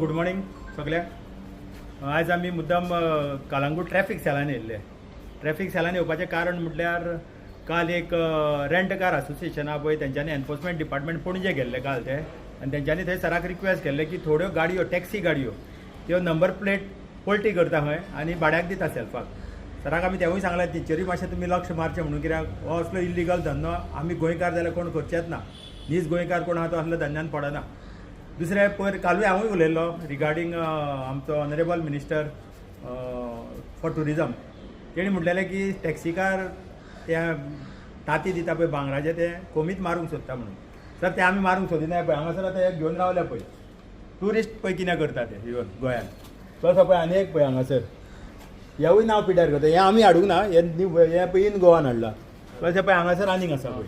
Good morning सगळ्यांक. आयज आमी मुद्दम कलंगूट ट्रॅफिक सेलान येयल्ले. ट्रॅफिक सेलान येवपाचें कारण म्हटल्यार काल एक रेंट कार असोसिएशन आहा पळय, तेंच्यांनी एनफोर्समेंट डिपार्टमेंट पणजे गेल्ले काल ते आनी तेंच्यांनी थंय सराक रिक्वेस्ट केल्ले की थोड्यो गाडयो, टॅक्सी गाडयो, त्यो नंबर प्लेट पलटी करता खंय आनी भाड्याक दिता सेल्फाक. सराक आमी तेवूय सांगलां, तेचेरूय मातशें तुमी लक्ष मारचें म्हणून, कित्याक हो असलो इल्लिगल धंदो आमी गोंयकार जाल्यार कोण करचेच ना. नीज गोंयकार कोण आहा तो असलो धंद्यान पडना. दुसरें, पयर कालूय हांवूय उलयल्लो रिगार्डींग आमचो ऑनरेबल मिनिस्टर फॉर ट्युरिजम. तेणी म्हटलेलें की टॅक्सीकार ते तांती दिता पळय भांगराचे, ते कोमीत मारूंक सोदता म्हणून. सर, ते आमी मारूंक सोदिनाय. पळय, हांगासर आतां हे घेवन रावले पळय ट्युरिस्ट, पळय कितें करता ते येवन गोंयांत. प्लस पळय, आनी एक पळय हांगासर, हेवूय नांव पिड्यार करता. हें आमी हाडूंक ना, हें हें पळय इन गोवान हाडलां. प्लस हे पळय, हांगासर आनीक आसा पळय.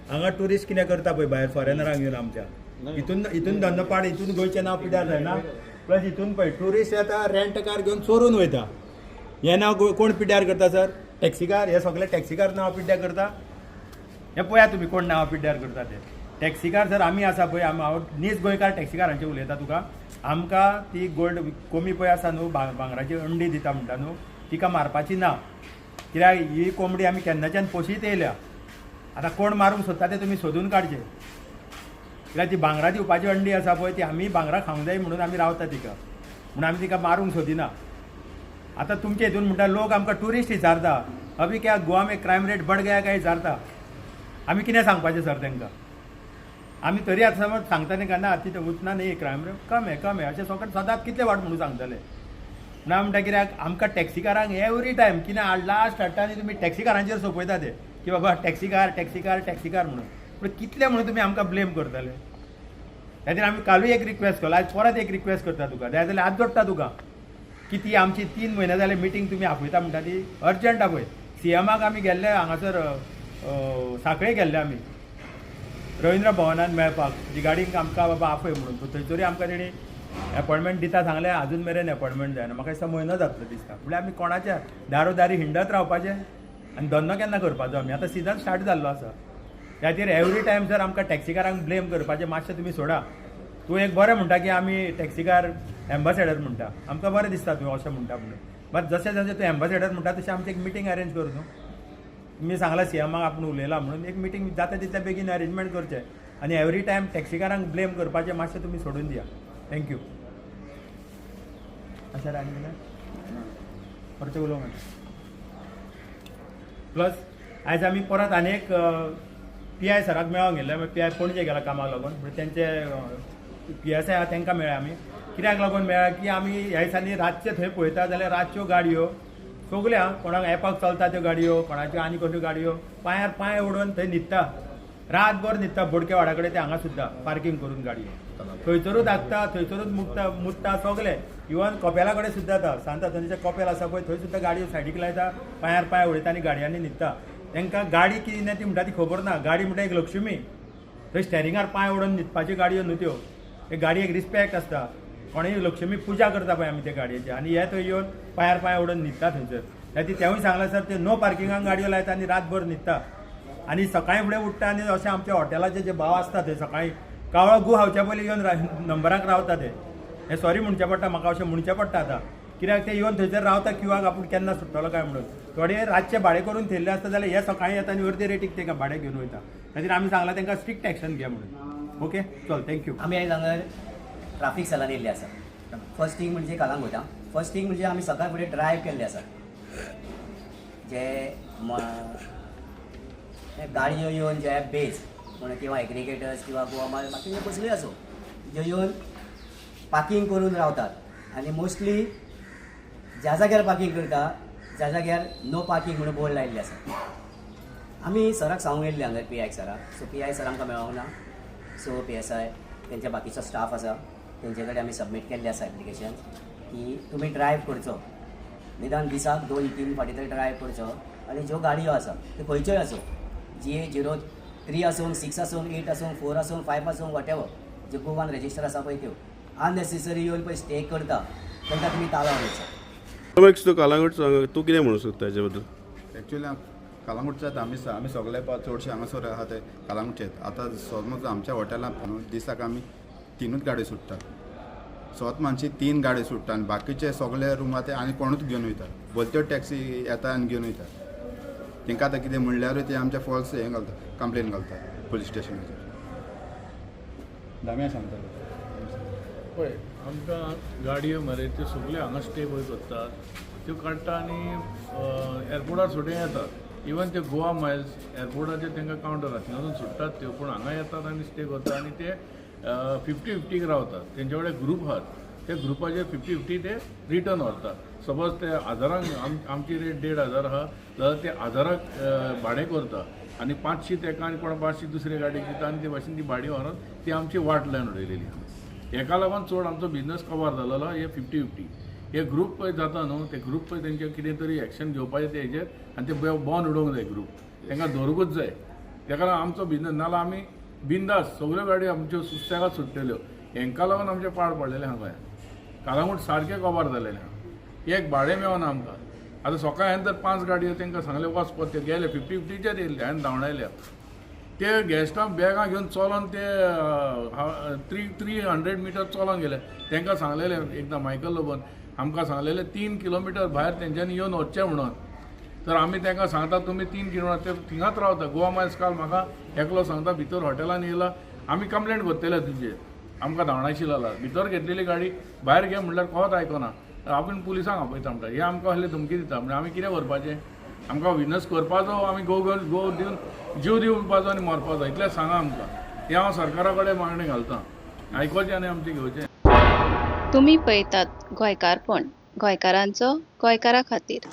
हांगा ट्युरिस्ट कितें करता पळय, भायर फॉरेनरांक येवन आमच्या हितून हितून धंदो पाड. हितून गोंयचें नांव पिड्यार जायना. प्लस हितून पळय, ट्युरिस्ट येता, रेंट कार घेवन चोरून वयता. हें नांव कोण पिड्यार करता सर? टॅक्सीकार. हे सगळे टॅक्सीकार नांव पिड्ड्यार करता. हें पळयात तुमी, कोण नांव पिड्ड्यार करता ते. टॅक्सीकार सर आमी आसा पळय, आमी, हांव नीज गोंयकार टॅक्सीकारांचें उलयता तुका. आमकां ती गोल्ड कोंबी पळय आसा न्हू, भांगराची अंडी दिता म्हणटा न्हू, तिका मारपाची ना, कित्याक ही कोंबडी आमी केन्नाच्यान पोशीत येयल्या. आतां कोण मारूंक सोदता ते तुमी सोदून काडचे, कित्याक ती भांगरां दिवपाची अंडी आसा पळय, ती आमी भांगरां खावंक जाय म्हणून आमी रावता तिका, म्हणून आमी तिका मारूंक सोदिना. आतां तुमचे हितून म्हणटा, लोक आमकां ट्युरिस्ट विचारता, "अभी क्या गोवा में क्रायम रेट बढ़ गया काय?" विचारता. आमी कितें सांगपाचें सर तांकां? आमी तरी आतां समज सांगता तांकां, ना, तितूं उतना नाही, क्रायम रेट कम आहे, कम आहे, अशें सगळें सदांच कितले वाट म्हणून सांगतले? ना म्हणटा, कित्याक आमकां टॅक्सीकारांक एवरी टायम कितें लास्ट हाडटा आनी तुमी टॅक्सीकारांचेर सोंपयता ते की बाबा टॅक्सीकार, टॅक्सीकार, टॅक्सीकार म्हणून. पूण कितले म्हणून तुमी आमकां ब्लेम करतले? खातीर आमी कालूय एक रिक्वेस्ट केलो, आयज परत एक रिक्वेस्ट करता तुका. जाय जाल्यार हात जोडटा तुका की ती आमची 3 म्हयने जाले मिटींग तुमी आपयता म्हणटा ती अर्जंट आपय. सीएमाक आमी गेल्ले हांगासर सांखळे गेल्ले आमी रवींद्र भवनान मेळपाक रिगार्डींग आमकां बाबा आपय म्हणून. थंयसरूय आमकां तेणी एपॉयंटमेंट दिता सांगलें, अजून मेरेन एपॉयंटमेंट जायना. म्हाका दिसता म्हयनो जातलो दिसता. म्हणल्यार आमी कोणाच्या दारोदारी हिंडत रावपाचें आनी धंदो केन्ना करपाचो आमी? आतां सिजन स्टार्ट जाल्लो आसा. त्या खातीर एवरी टायम सर आमकां टॅक्सीकारांक ब्लेम करपाचें मातशें तुमी सोडा. तूं एक बरें म्हणटा की आमी टॅक्सीकार एम्बासेडर म्हणटा. आमकां बरें दिसता तूं अशें म्हणटा म्हणून. बट जशें जशें तूं एम्बासेडर म्हणटा, तशें आमची एक मिटींग अरेंज कर न्हू. तुमी सांगलां सीएमाक आपूण उलयला म्हणून, एक मिटींग जाता तितल्या बेगीन अरेंजमेंट करचें आनी एवरी टायम टॅक्सीकारांक ब्लेम करपाचें मातशें तुमी सोडून दिया. Thank you. अशें आनी कितें परतें उलोवंक. प्लस आयज आमी परत आनी एक पी I सराक मेळोंक गेल्ले. पी I Panaji गेला कामाक लागून, म्हणजे तेंचे पी एस I आहा तांकां मेळ्ळे आमी. कित्याक लागून मेळ्ळा की आमी ह्या दिसांनी रातचे थंय पळयता जाल्यार रातच्यो गाडयो सगळ्यो, कोणाक एपाक चलता त्यो गाडयो, कोणाच्यो आनी कसल्यो गाडयो, पांयार पांय उडोवन थंय न्हिदता, रातभर न्हिदता. बोडके वाडा कडेन ते हांगा सुद्दां पार्कींग करून गाडयो थंयसरूच हागता, थंयसरूच मुतता मुतता सगळे. इवन कपेला कडेन सुद्दां जाता. सांत आंतोनीचें कपेल आसा पळय, थंय सुद्दां गाडयो सायडीक लायता, पांयार पांय उडयता आनी गाडयांनी न्हिदता. तांकां गाडी कितें ती म्हणटा ती खबर ना. गाडी म्हणटा एक लक्ष्मी. थंय स्टेरिंगार पांय उडोवन न्हिदपाच्यो गाडयो न्हू त्यो. एक गाडयेक रिस्पेक्ट आसता. कोणूय लक्ष्मी पुजा करता पळय आमी त्या गाडयेची, आनी हे थंय येवन पांयार पांय उडोवन न्हिदता थंयसर. खातीर तेवूय सांगलां सर, ते नो पार्किंगाक गाडयो लायता आनी रातभर न्हिदता आनी सकाळीं फुडें उठ्ठा आनी अशें आमच्या हॉटेलाचे जे भाव आसता ते सकाळीं कावळो गू खावच्या पयलीं येवन नंबराक रावता ते. हें सॉरी म्हणचें पडटा म्हाका, अशें म्हणचें पडटा आतां, कित्याक ते येवन थंयसर रावता क्युआक, आपूण केन्ना सुट्टलो काय म्हणून. थोडे रातचे भाडें करून थेयल्ले आसता जाल्यार हे सकाळीं येता आनी अर्दे रेटीक तांकां भाडें घेवन वयता. खातीर आमी सांगलां तांकां स्ट्रिक्ट एक्शन घे म्हणून. ओके, चल, thank you. आमी आयज हांगा ट्राफीक सेलान येयल्ले आसा. फर्स्ट थिंग म्हणजे कलंगूट. फर्स्ट थिंग म्हणजे आमी सकाळ फुडें ड्रायव्ह केल्ले आसा, जे हे गाडयो येवन जे बेज म्हण किंवा एग्रिगेटर्स किंवा गोवा माल बाकीचे कसल्योय आसूं, ज्यो येवन पार्कींग करून रावतात आनी मोस्टली ज्या जाग्यार पार्कींग करता ज्या जाग्यार नो पार्कींग म्हणून बोर्ड लायिल्ले आसा. आमी सराक सांगूंक येयल्ले हांगा पी I सराक. सो पी I sir आमकां मेळोंक ना. सो पी एस I, तेंच्या बाकीचो स्टाफ आसा, तेंचे कडेन आमी सबमीट केल्लें आसा एप्लिकेशन की तुमी ड्रायव्ह करचो, निदान दिसाक 2-3 फावटी तरी ड्रायव्ह करचो आनी ज्यो गाडयो आसा त्यो खंयच्योय आसूं, GA 03 आसूं, 6 आसूं, 8 आसूं, 4 आसूं, 5 आसूं, what ever, J Goan register आसा पळय, त्यो अननेसेसरी येवन पळय स्टे करता, तांकां तुमी तालांव दिवचो. मॅक्स, तूं कलंगूट सांग, तूं कितें म्हणूंक सोदता हेजे बद्दल? एक्चुअली कलंगूटचे आमी आमी सगळे चडशे हांगासर आहा ते कलंगूटचे. आतां समज आमच्या हॉटेलांत न्हू, दिसाक आमी तिनूच गाडयो सोडटात. सोत मानशी 3 गाडी सुट्टा आनी बाकीचे सगळे रुमा ते आनी कोणूच घेवन वयता. भलत्यो टॅक्सी येता आनी घेवन वयता. तेंकां आतां कितें म्हणल्यारूय ते आमच्या फॉल्स हें घालता, कंप्लेन घालता पुलीस स्टेशनाचेर. दाम्या सांगता. पळय आमकां गाडयो मरे त्यो सगल्यो हांगा स्टे पळय करतात त्यो काडटा आनी एअरपोर्टार सुटें येतात. इवन ते गोवा मायल्स एअरपोर्टाचेर तांकां कावंटर आसा, थिंगासून सुट्टात त्यो, पूण हांगा येतात आनी स्टे करता आनी ते 50-50 रावतात. तेंचे कडेन ग्रूप आहात, त्या ग्रुपाचेर 50-50 ते रिटर्न व्हरतात. सपोज ते हजारांक आमची रेट 1500 आहा जाल्यार ते हजाराक भाडें करता आनी 500 तेका आनी कोणा 500 दुसरे गाडयेक दिता आनी ते भाशेन ती भाडी व्हरोन ती आमची वाट लावन उडयलेली आहा. हेका लागून चड आमचो बिजनस कवर जालेलो हे 50-50. हे ग्रूप पळय जाता न्हू, ते ग्रूप पळय तेंचे कितें तरी एक्शन घेवपाचें तेजेर आनी ते बॉन्ड उडोवंक जाय ग्रूप, तांकां धरूंकूच जाय. तेका लागून आमचो बिजनस नाजाल्यार आमी बिंदास सगळ्यो गाडयो आमच्यो सुस्त्याकाच सुट्टल्यो. हेंकां लागून आमचें पाड पडलेलें आहा गोंयांत. कालांगूट सारकें कबार जालेलें आहा, एक भाडें मेळना आमकां. आतां सकाळीं हांवें तर 5 गाडयो तांकां सांगलें वच पळय, ते गेले 50-50चेर येयल्ले, हांवें धांवडायल्या. ते गॅस्टां बॅगां घेवन चलोन ते 300 मिटर चलोन गेले. तांकां सांगलेलें एकदां मायकल लोबन आमकां सांगलेलें 3 किलोमिटर भायर तेंच्यांनी येवन वचचें म्हणून. तर आमी तांकां सांगता तुमी 3 किलोमिटर ते थिंगाच रावता. गोवा मायल्स काल म्हाका एकलो सांगता भितर हॉटेलान येयला, आमी कंप्लेंट करतले तुजेर, आमकां धांवडायशी जाला, भितर घेतलेली गाडी भायर घे म्हणल्यार कोत आयकना, आपूण पुलिसांक आपयता म्हणटा. हे आमकां आहले धमकी दिता. म्हणजे आमी कितें करपाचें? आमकां बिजनस करपाचो, आमी गो गो दिवन जीव दिवपाचो आनी मरपाचो, इतलें सांगा आमकां. हें हांव सरकारा कडेन मागणी घालता, आयकोचें आनी आमचें घेवचें. तुमी पळयतात गोंयकारपण, गोंयकारांचो गोंयकारा खातीर.